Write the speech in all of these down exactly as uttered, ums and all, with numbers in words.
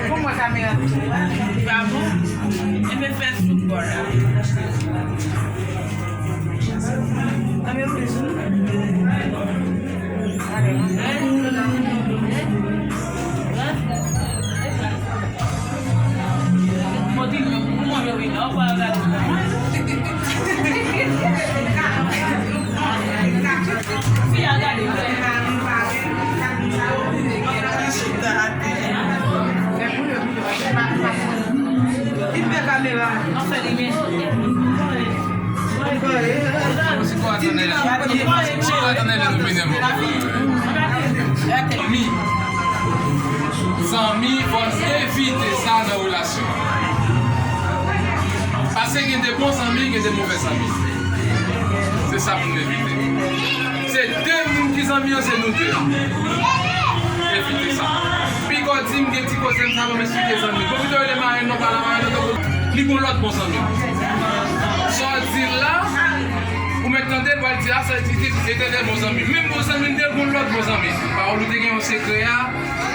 Pou mwen kamera. Pa bon? Enben fè sou bò la. Zanmi, zanmi, fò n evite sa nan relasyon. Paske gen de bon zanmi, gen de move zanmi. Se sa pou n evite. Se de moun ki zanmi an, se nou de. Evite sa. Piga w di m gen ti koze m sa, ban m esplike zanmi. Bon, pito rele marenn nan, pa la marenn nan, tankou li gon lòt bon zanmi. Sa w di l la, ou mèt tande l, pral di a, sa l di, te, te, te de bon zanmi. Menm bon zanmi, te gon lòt bon zanmi. Pawòl ou te gen yon sekrè a,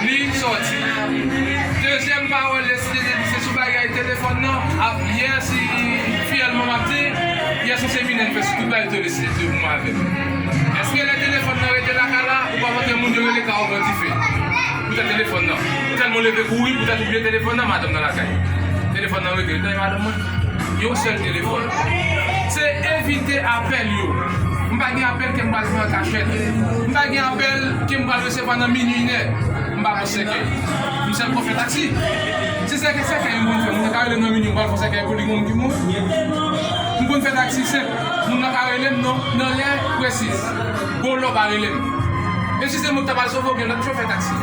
li sòti. Dezyèm pawòl, lè si te di se sou bagay telefòn nan, ap, yè si fyèlman m ap di, yè se semina n fè sou tout bagay tele, si te pou m avè m. Èske lè telefòn nan rete lakay la, ou pa montre moun yo rele ka ou pran dife? Poutèt telefòn nan. Tèlman w leve kouri, poutèt ou bliye telefòn nan, madanm nan lakay. Telefòn nan rete, tande madanm mwen. Yon sèl telefòn. Se evite apèl yo. M pa gen apèl ke m pral fè an kachèt. M pa gen apèl ke m pral resevwa nan minui, inè. M pa pran sèkèy. M sèl konn fè taksi. Se sèkèy, sèkèy m konn fè. Moun nan ka rele m nan minui, m pral fè sèkèy pou li, moun ki moun. M konn fè taksi senp. Moun nan ka rele m nan, nan lè presiz. Bon, lè w pa rele m. E si se moun k ta pral sove w, gen lòt chofè taksi.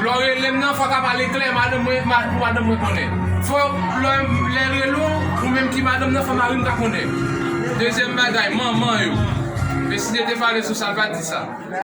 Lè w rele m nan, fò w ta pale klè, madanm mwen, ma-, pou madanm mwen konnen. Fò lè, lè l rele w, ou menm ki madanm nan, fò mari m ta konnen. Dezyèm bagay, manman yo. Mesye te pale sou sa, l pa t di sa.